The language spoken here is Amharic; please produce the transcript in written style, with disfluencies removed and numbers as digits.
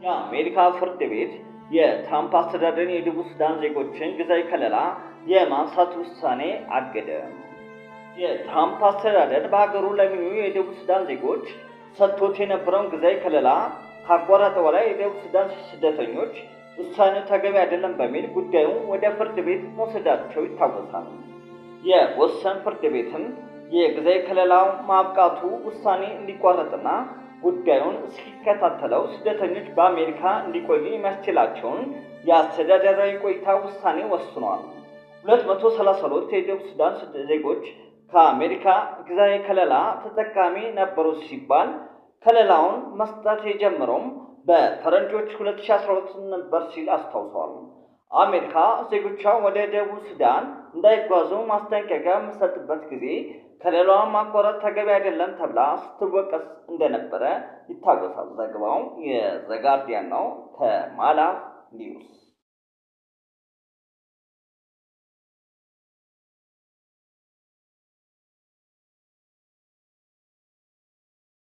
የአሜሪካ ፍርድ ቤት የትራምፕ አስተዳደርን የደቡብ ሱዳን ዜጎችን ጊዜያዊ ከለላ የማንሳት ውሳኔ አገደ። የትራምፕ አስተዳደር በሀገሩ ለሚኖሩ የደቡብ ሱዳን ዜጎች ሰጥቶት የነበረውን ጊዜያዊ ከለላ ካቋረጠ በኋላ የደቡብ ሱዳን ስደተኞች ውሳኔው ተገቢ አይደለም በሚል ጉዳዩን ወደ ፍርድ ቤት መውሰዳቸው ይታወሳል። የቦስተን ፍርድ ቤትም የጊዜያዊ ከለላው ማብቃቱ ውሳኔ እንዲቋረጥና ጉዳዩን እስኪከታተለው ስደተኞች በአሜሪካ እንዲቆዩ የሚያስችላቸውን የአስተዳደራዊ ቆይታ ውሳኔ ወስኗል። 232 የደቡብ ሱዳን ዜጎች ከአሜሪካ ጊዜያዊ ከለላ ተጠቃሚ ነበሩ ሲባል ከለላውን መስጠት የጀመረውም በፈረንጆች 2012 ነበር ሲል አስታውሷል። አሜሪካ ዜጎቿ ወደ ደቡብ ሱዳን እንዳይጓዙ ማስጠንቀቂያ በምትሰጥበት ጊዜ ከለላዋን ማቋረጥ ተገቢ አይደለም ተብላ ስትወቀስ እንደነበረ ይታወሳል። ዘገባው የዘጋርዲያን ነው። ከማላ ኒውስ።